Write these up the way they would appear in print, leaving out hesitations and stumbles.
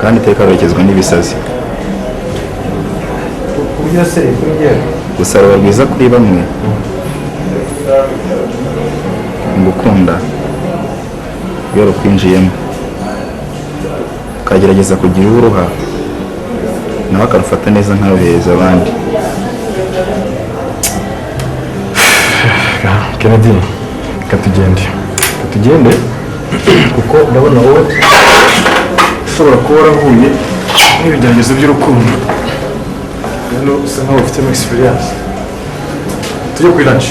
Kandi iteka ruherekezwa n'ibisazi. Kurya se kuri njyewe? Gusa ruba rwiza kuri bamwe mu gukunda iyo rukwinjiyemo, ukagerageza kugira uwo uruha, nawe akarufata neza nkaruhereza abandi. Kennedy, reka tugende, reka tugende, kuko ndabona wowe ushobora kuba warahuye n'ibigeragezo by'urukundo, rero usa nkaho ufitemo experience. Tujye kuri lunch.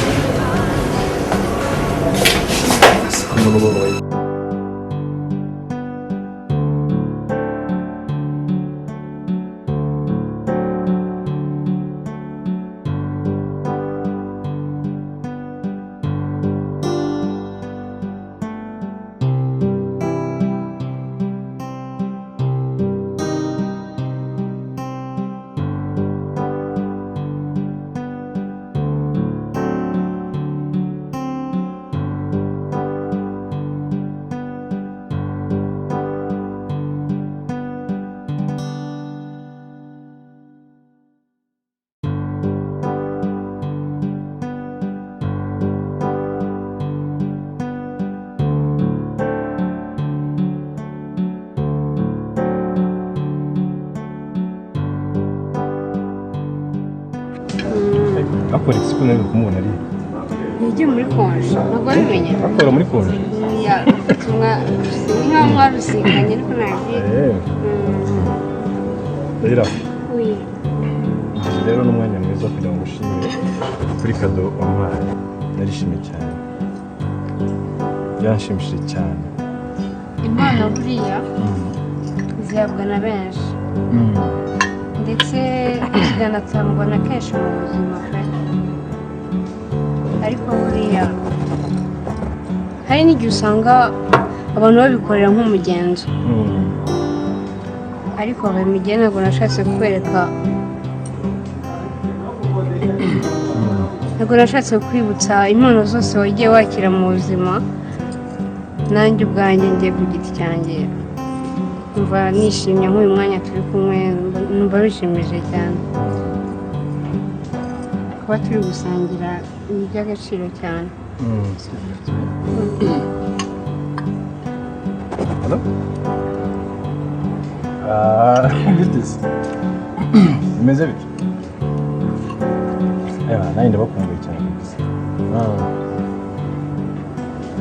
Akora iki ko nari kumubona ari? Yagiye muri konje, ntabwo wabimenye? Akora muri konje? Ya, ni nkaho mwarusikanye, ariko nagiye. Rero Oui. Ngize rero n'umwanya mwiza kugira ngo ushimire kuri kado wampaye. Narishimye cyane, byanshimishije cyane. Impano buriya zihabwa na benshi, ndetse zikanatangwa na kenshi mu buzima pe, ariko buriya hari n'igihe usanga abantu babikorera nk'umugenzo. Ariko Remigi, ntabwo nashatse kukwereka, ntabwo nashatse kwibutsa impano zose wagiye wakira mu buzima. Nanjye ubwanjye ngiye ku giti cyanjye, numva nishimye nk'uyu mwanya turi kumwe, numva bishimishije cyane kuba turi gusangira, ni iby'agaciro cyane. Hello? Ah, bite se? Bimeze bite? Ewa, nanjye ndabakumbuye cyane kabisa.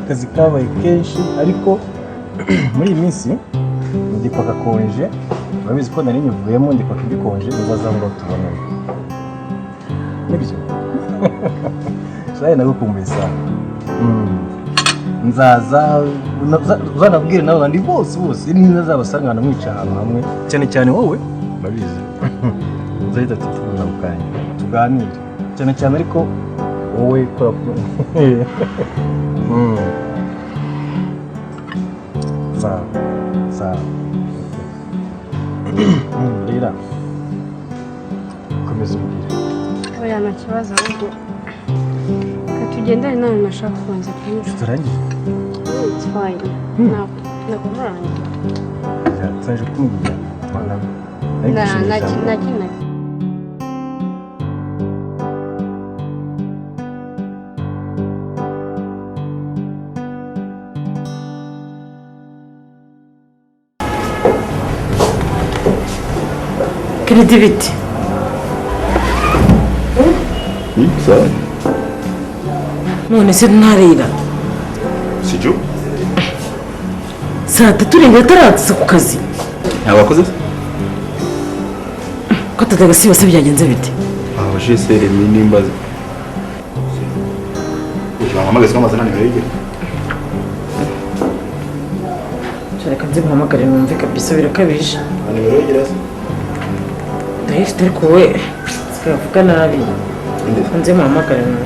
Akazi kabaye kenshi, ariko muri iyi minsi ndi kwaka konje, urabizi ko nari nyivuyemo, ndi kwaka indi konje, nizaza ngo tubonane. Nibyo? Shaye, nagukumbuye sana. Nzaza uzanabwire nabo bandi bose bose ntazabasanga mwica ahantu hamwe, cyane cyane wowe urabizi, nzahita tutubona ako kanya tuganire cyane cyane, ariko wowe kora. Sawa sawa. Rira, komeza umbwire. Oya, nta kibazo, ahubwo reka tugendane nawe, nashaka kubanza kunyura. Turangije. It's fine, ntabwo murangira. Turangije kumubwira. Na na na na. Kennedy, bite? Sawa. None se ntarira? Sibyo. Saa 3 irenga ataraza ku kazi. Ntabwo wakoze se? Ko atagasiba se, byagenze bite? Abajije se Remy nimba wamuhamagaye se, amazina nimero yigira. Reka nze muhamagare numve kabisa, birakabije. Nta nimero yigira se? Ndayifite, ariko we sikavuga nabi. Inde? Nze muhamagare numve.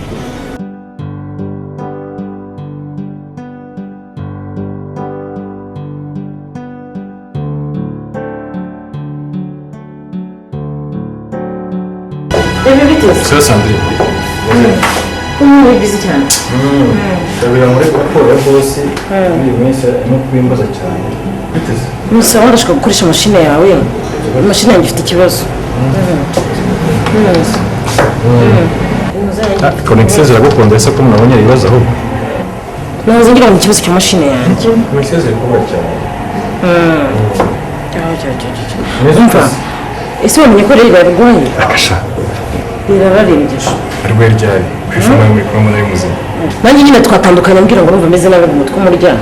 Remy, biteze. Siyo, Sandrine. Uri busy cyane. Ndabira muri raporo ya boss muri iyi minsi, arimo kubimbaza cyane. Biteze. Nusaba ndashaka gukoresha mashine yawe. Mashine yanjye ifite ikibazo. Connexion ziragukunda ese ko umuntu abonye ibibazo ahubwo? Nahoze ngira ngo ni ikibazo cya mashine yanjye. Connexion ziri kuba cyane. Umva, ese wamenye ko rero arwaye? Akasha. Rirararembyeje. Arwaye ryari? Ku ishuri muri kumwe muri muzima. Nanjye nyine twatandukanye ambwira ngo urumva ameze nabi mu mutwe umurya.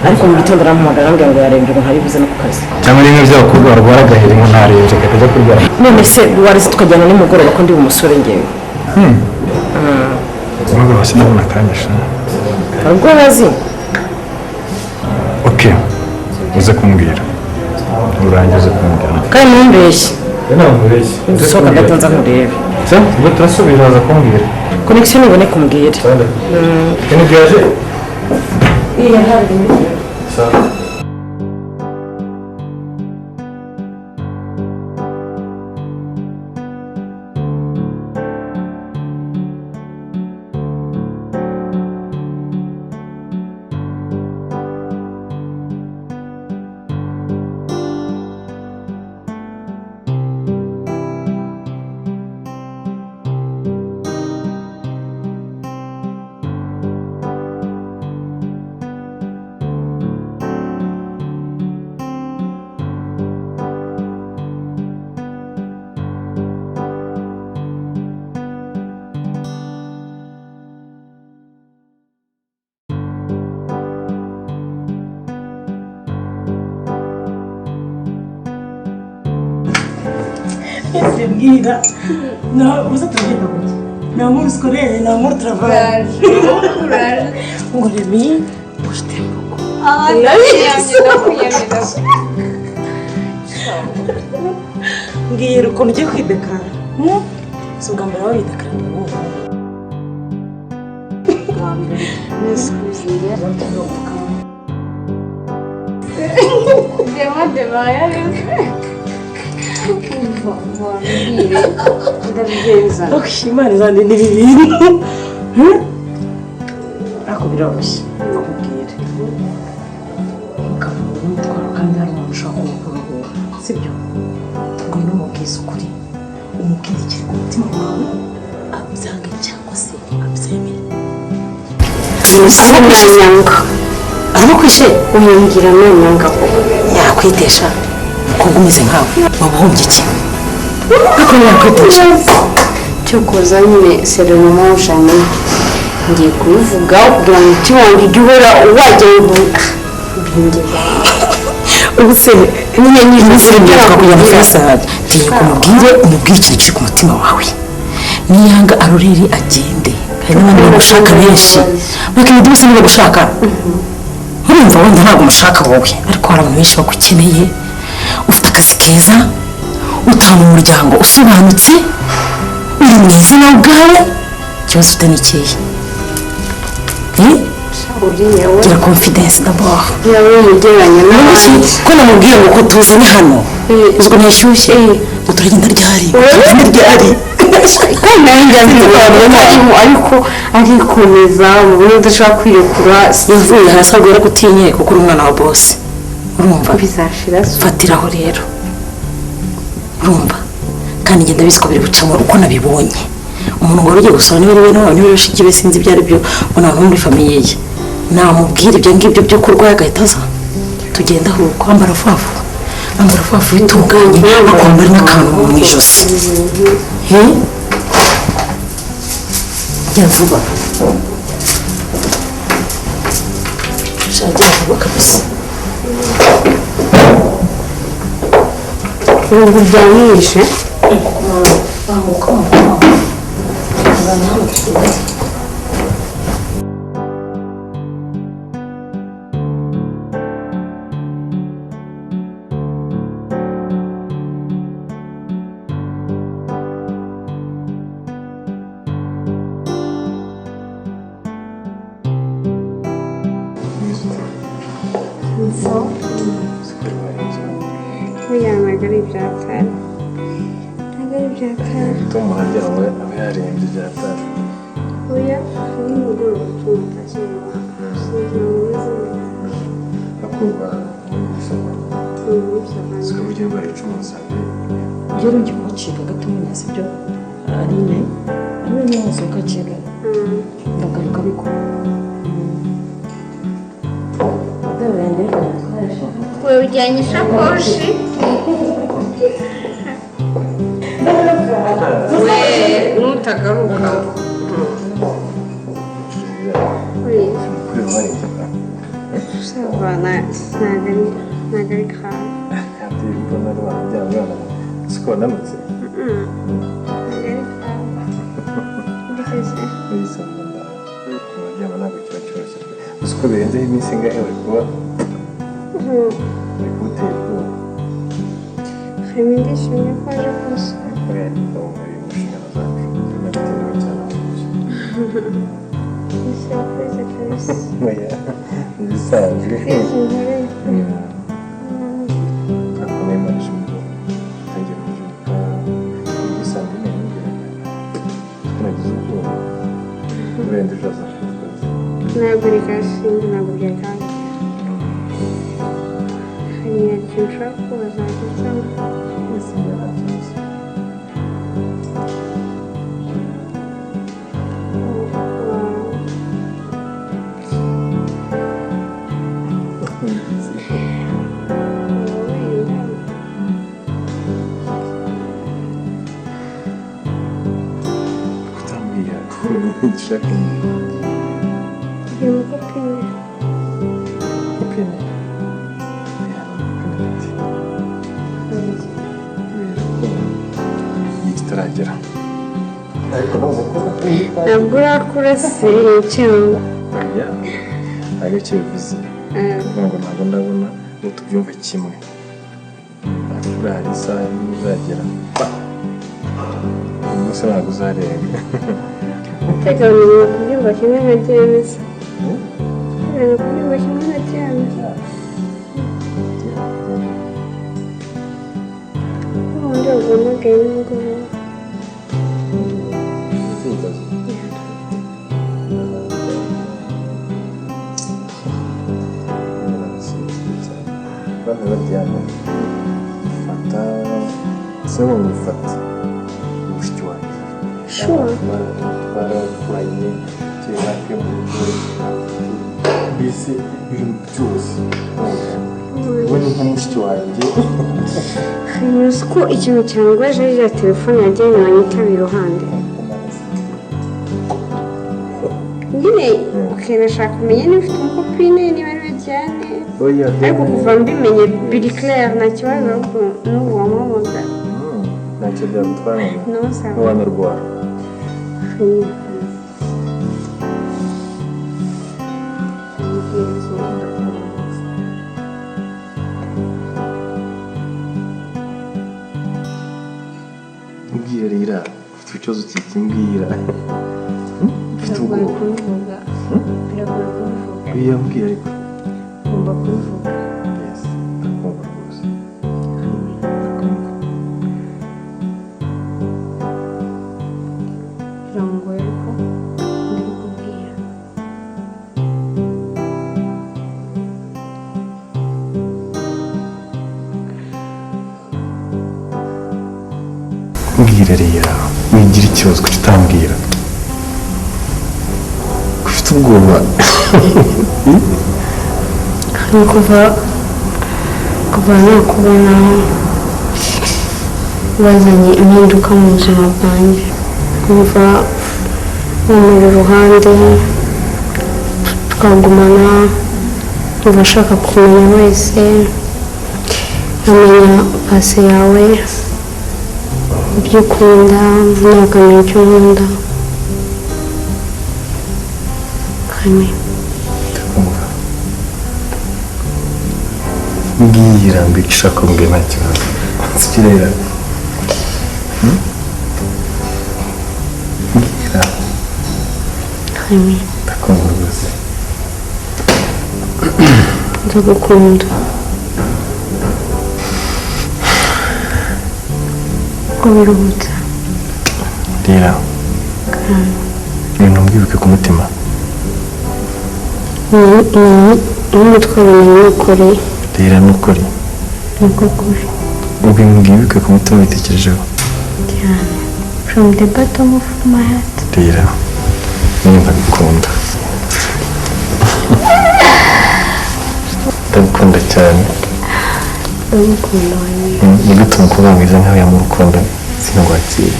Ariko mu gitondo arampamagara arambwira ngo yarembye ngo ntaribuze no ku kazi. Cyangwa rimwe by'abakobwa barwara agaheri ngo ntarembye akajya kurwara. None se wareze tukajyana nimugoroba ko ndi umusore ngewe? Nimugoroba sinabona akanya sha. Hari ubwo bazi? Okay. Uze kumbwira. Urangize kumbwira. Kandi ntumbeshye. Ntabwo nkubeshye. Usohoka gato nza nkurebe. Se, ubwo turasubira aza kumbwira. Connexion iboneka umbwire. Ni byaje? Iya, hari. Sawa. Mbwira uza turagenda gutya ni amour scolaire ni amour travail ngo remi ushite mbwira ukuntu ugiye kwidekara si ubwa mbere wabidekara ubu Imana izandinde ibi bintu ariko biroroshye bakubwire ntukavuge n'umutwaro kandi hari umuntu ushaka kuwukuruhura sibyo ngwino umubwize ukuri umubwire ikiri ku mutima wawe abyange cyangwa se abyemere. Nanyanga. Arabakwishe? Uyambwira nanyanga koko. Yakwitesha umukobwa umeze nkawe waba uhombye iki ariko yakwitesha. Cyokoza nyine serenoma ujanye ngiye kubivuga kugira ngo umutima wanjye ujye uhora wajya ubingeza. Ubu se nyine iminsi iri imbere twakujya muri Faisal tinyuka umubwire umubwire ikintu kiri ku mutima wawe niyanga arorere agende hari n'abandi bagushaka benshi bakeneye bose niba bagushaka urumva wenda ntabwo umushaka wowe ariko hari abantu benshi bagukeneye ufite akazi keza utaha mu muryango usobanutse uri mwiza nawe ubwawe ikibazo ufite ni ikihe? Gira confidence d'abord. Yaba umugereranya n'abandi. Ko namubwiye ngo ko tuzane hano uziko ntishyushye ngo turagenda ryari turagenda ryari Kandi nawe njya mbibona ariko arikomeza ubu udashobora kwirekura. Yavuye hasi ahubwo yaragutinye kuko uri umwana wa boss urumva bizashira. Fatiraho rero urumva kandi ngenda bizi ko biri bucamo uko nabibonye umuntu ngo ugiye gusura niba ari we niba ari bashiki be sinzi ibyo ari byo ngo nta muri famiye ye namubwira ibyo ngibyo byo kurwara agahita aza tugenda ahubwo ambara vuba vuba ambara vuba vuba bitunganye akwambara n'akantu mu ijosi jya vuba shagera vuba kabisa. Ubu byamwishe. Buriya ntabwo ari ibyatari ntabwo ari ibyatari. Tom arambwira ngo aba yarembye byatari. Oya nimugoroba tumutashye sinzi ngo umeze neza. Akurwa muri gusoma. Siko burya indwara ica umuntu usanga Rero ngiye kubacika gatonya, sibyo Aline? Aline niyo musohoka kera, ndagaruka ariko. Dawe yanjye reka nitwaje. We ujyanye ishakoshi. We nutagaruka. Kuri ruhare. Ça va, ntabwo ari grave. Kandi mbona ari wabyanga siko wanamutse. Ntabwo ari grave. Mbese Wisanzwe ndaryama, ntabwo kiba cyoroshye. Gusa uko birenzeho iminsi ingahe bari kuba bari kuwutera ubwoba. Remy, ndishimye ko waje kunsura. Oya, ndabona biri mu nshingano zacu, binatindaho cyane ahubwo. Ese wakoze kabisa. Oya, ni ibisanzwe. Kwiza inkoreye. Ariko nayo Imana ishimwe ko itangiye kubyuka igisanzwe nari ko nagize ubwoba urenze ejo hazaza twese. Ntabwo rikashinga, ntabwo byakanga. Hari ikintu ushobora kubaza cyangwa Wese nta kibazo. Wenda Kutambwira ushaka ugira umucopine? Copine? Oya, copine ati kubera ko igihe kitaragera, ariko ntuzi ko Ntabwo urakura se cyangwa? Oya, ntabwo icyo bivuze kuvuga ngo ntabwo ndabona ngo tubyumve kimwe. Nakura, hari isaha imwe uzagera, uyu munsi ntabwo uzarenga. Teganya kubyumva kimwe nka James. Teganya kubyumva kimwe nka James. Ubundi waguhamagaye nimugoroba. Ikibazo bana baryamye fata se ngo ngufate mushiki wanjye. Sure. Twarakuranye, turi hafi yo mu rugo, mbese ibintu byose we ni nka mushiki wanjye. Uzi ko ikintu cyangwaje ari iriya telefone yajyanye wanyitaba iruhande nyine? Ukenashaka kumenya niba ufite umucopine, niba ari we Diane. Oya. Ariko kuva mbimenye biri clair, nta kibazo, ahubwo n'ubu wamuhamagara. Ntacyo byagutwara. No, sawa. Ntiwanarwara. Ni byiza. Mbwira rero, ufite ikibazo kikimbwira, ufite Biragoye ubwoba. kubivuga, biragoye kubivuga. Oya, mbwira ariko. Ugomba kubivuga. Yes, ndakumva rwose, ndakumva. Birangoye ariko ndabikubwira. Mbwira rero, wigira ikibazo. Kuki utambwira ko ufite ubwoba? Ni kuva nakubona wazanye impinduka mu buzima bwanjye, kumva wamura iruhande tukagumana, nkumva ashaka kumenya wese, nkamenya passé yawe, ibyo ukunda, nawe ukamenya icyo nkunda. Remy. Ndakumva, mbwira, mbwira icyo ushaka kumbwira, nta kibazo. Sibyo rero? Mbwira. Remy. Ndakumva rwose. Ndagukunda ko biruhutse. Rero ibintu mbwibuke ku mutima. N'umutwaro nari nikoreye. Rero ni ukuri. Niko kuri. Ubwo imbwiye bikwiye ku mutima witekerejeho. Cyane, from the bottom of my heart. Rira, nyine ndagukunda, ndagukunda cyane. Ndagukunda wanjye. Ni gute umukobwa mwiza nkawe yamurukundo sinagwakire?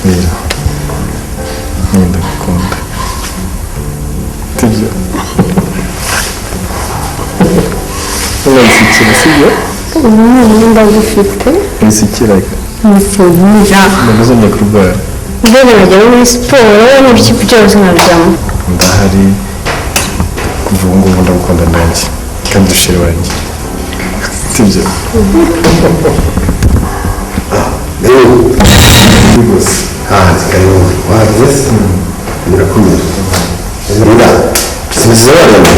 Rira, nyine ndagukunda, sibyo? Urabisikira, sibyo? Ubu ndagufite. Urabisikiraga. Musenyera. Ntabwo uzongera kurwara. Mbere nkajya no muri siporo n'ibiki byose nkabijyamo. Ndahari kuva ubu ngubu, ndagukunda nanjye kandi ushira wanjye, sibyo? Karibu. Wahageze? Birakomeye. Rira, sinziza waremye.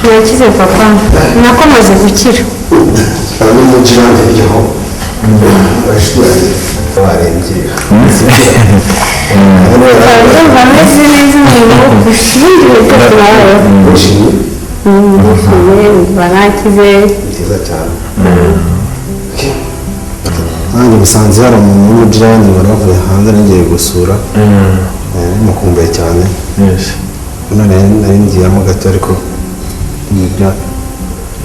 Nakize papa, nakomaze gukira. Hano mu jirani ryaho. Bashuye. Warembye. Ndumva meze neza, umurimo ibindi bintu byose nabayeho. Wishimye? Ndishimye, ndumva nakize. Byiza cyane. Nanjye musanze hari umuntu w'umujirani wari wavuye hanze nagiye gusura. Mukumbuye cyane. None nari ngiyemo gato ariko nibyo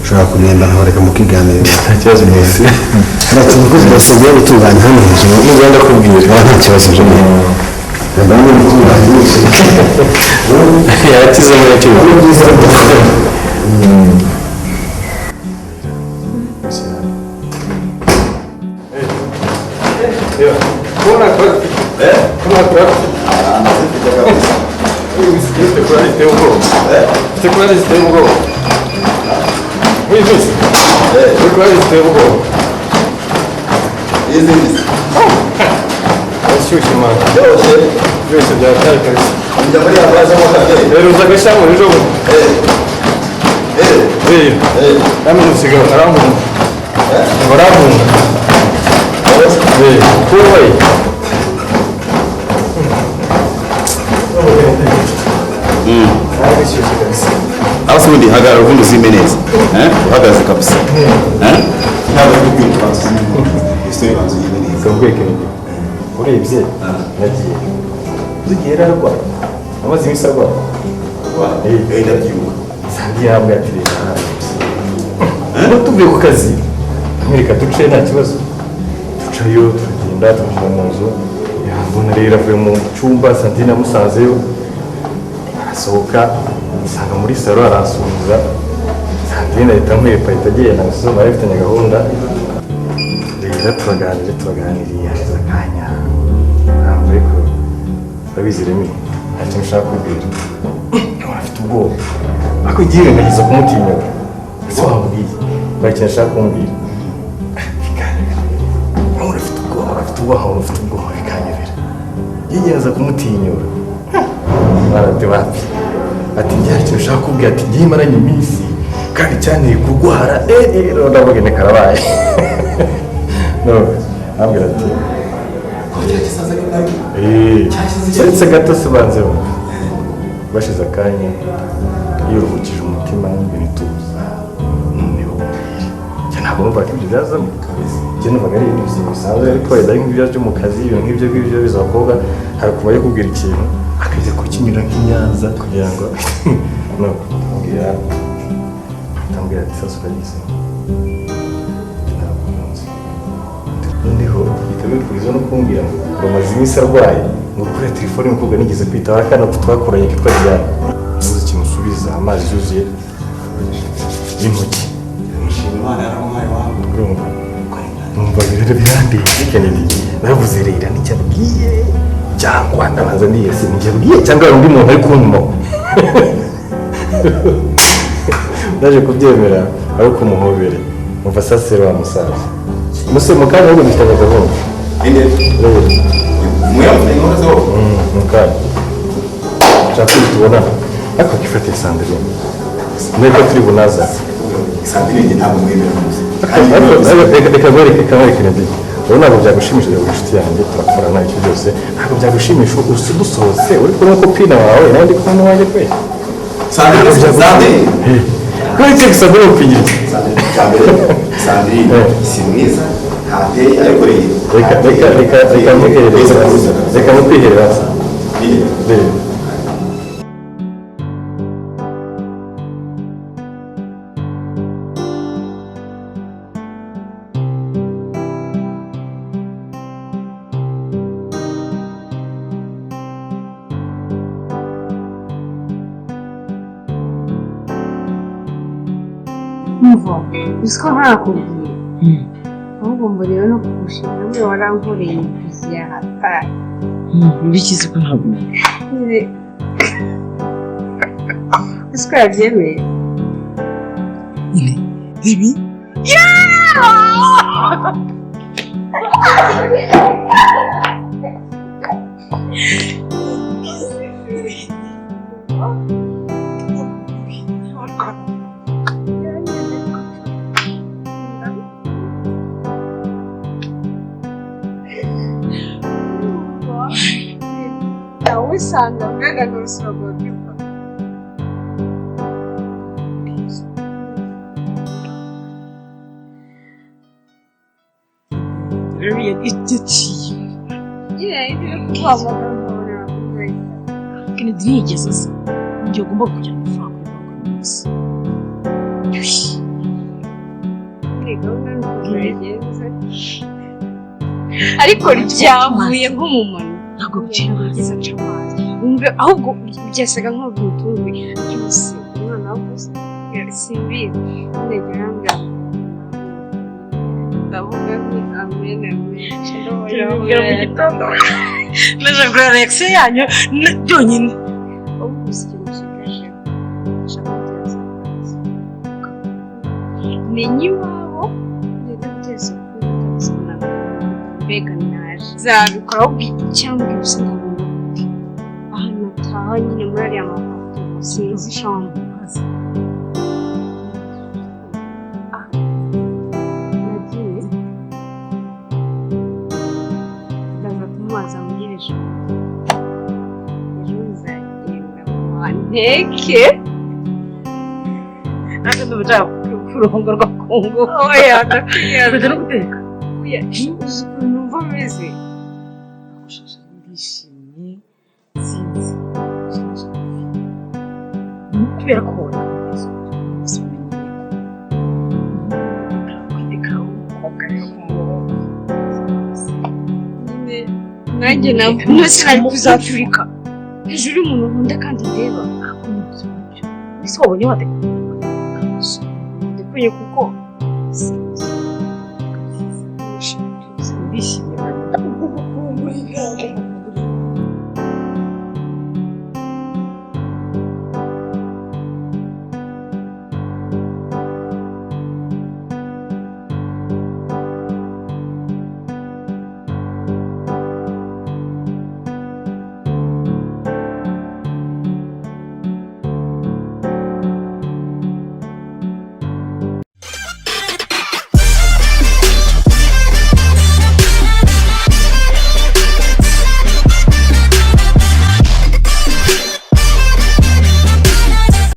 ushobora kugenda nkabareka mukiganirira. Nta kibazo mwese. Hari utuntu twose tugiye gutunganya hano hejuru. Nugenda kubwira. Nta kibazo byo. Ndabona gutunganya. Yarakize muri icyo. Ni byiza. Aho se ubundi hagarara, ubundi uzime neza. Eh? Uhagaze kabisa. Eh? Ntabwo uri kubwira ubanza uzime. Isitori banza uyime neza. Urebye nagiye uzigiye rero arwaye, amaze iminsi arwaye. Eh, ndabyibuka. Sandi yambwiye ati reka ubu tuvuye ku kazi, mwereka duce nta kibazo, ducayo turagenda tumushyira mu nzu. Mbona rero avuye mu cyumba, Sandrine amusanzeyo, arasohoka nsanga muri salo aransuhuza. Sandrine ahita amwepa, ahita agenda gusuzuma, yari afitanye gahunda. Rero turaganira, turaganiriye, hashize akanya ntabwo, ariko urabizi Remy, nta kintu ushaka kubwira. Nkabona afite ubwoba, ariko yirengagiza kumutinyura. Ese wamubwiye nta kintu ashaka kumbwira? Bikanyobera. Nkabona afite ubwoba, afite ubwoba, nkabona afite ubwoba, bikanyobera. Yigerageza kumutinyura. Barate wapi, ati njye hari ikintu ushaka kubwira, ati njye maranye iminsi kandi cyanteye kurwara. Eh, rero ndavuga ni karabaye. No, ambwira ati keretse gato sibanze bashize akanya yiruhukije umutima ibintu noneho njye ntabwo numvaga ko ibyo byazamo. Njye numvaga ari ibintu bisanzwe, ariko wenda ari nk'ibyo byo mu kazi, ibintu nk'ibyo ngibyo biza abakobwa hari kuba ari kubwira ikintu akajya kukinyura nk'inyanza kugira ngo no ambwira, ambwira ati sasa urabizi ntabwo nzi. Noneho bihita bikuriza no kumbwira ngo bamaze iminsi arwaye, ngo kuri telefone y'umukobwa nigeze kwitaba, akana twakoranye kitwa Diane. Nabuze ikintu usubiza, amazi yuzuye y'intoki. Imana yaramuhaye wangu. Urumva, numva rero birandenze Kennedy. Naravuze rero nicyo abwiye cyangwa ndabanza ndiyese nicyo abwiye cyangwa hari undi muntu ari kuntumaho. Naje kubyemera ari ukumuhobere, umva sasero wa musaza muse mu kanya, ahubwo dufitanye gahunda. Inde. Rero Muyamufite inkuru zo. Mu kanya nshaka ko tubonana, ariko akifatiye Sandrine nubwo turi bunaza. Sandrine njye ntabwo mwemera rwose. Reka nkwereke, reka nkwereke Kennedy. Ubu ntabwo byagushimisha kuba inshuti yanjye, turakorana icyo byose, ntabwo byagushimisha usa dusohotse uri kumwe kopine wawe nawe ndi kumwe n'uwanjye kwe. Sandrine, Sandrine. Kuri cyo gusa kuri upigira. Sandrine, cyambere, Sandrine, si mwiza, ntateye ariko rero. Reka reka reka reka mwiherere. Reka mukwiherera. Reba. Umva, uzi ko ntarakubwiye ahubwo mbonera no kugushimira mwe warankoreye bizi ya hatari. Bikize ko ntabwo Nyine uzi ko yabyemeye. Nyine ibi Usanga mbega n'urusogo rw'impaka. Nyine iri kuguhamagara nkabona uramubaye. Kennedy ntiyigeze aza mu gihe ugomba kujyana amafaranga kuri banki uyu munsi. Nyine gahunda ni ukuntu yagenze ariko ryavuye nko mu mano. Ntabwo biciye amazi. Yageze aca amazi. Wumve ahubwo byasaga nkaho bimutunguye byose umwana wavuze simbizi nyine arambwira ndavuga nti amen amen. Turabibwira mu gitondo. Naje kureba reaction yanyu byonyine. Ahubwo uzi ikintu gishigaje ndashaka gutera surprise. Menya iwabo ngende gutera surprise utabizi ko nabikora. Mbega naje nzabikora ahubwo cyangwa ibisa ndabona gute ahantu ataha nyine muri ariya mafoto sinzi shambo. Nagiye ndaza kumubaza ambwira ejo ejo nzagenda nteke. Ntabwo ndumva nshaka kurongorwa ku ngufu. Oya ndakwiye. Kujya no guteka. Oya uzi ukuntu numva meze. Ndishimye sinzi kubera ko Nyine nanjye nabwo sinari kuzaturika hejuru y'umuntu nkunda kandi ndeba. Ese wabonye Ndikwiye kuko ndishimye.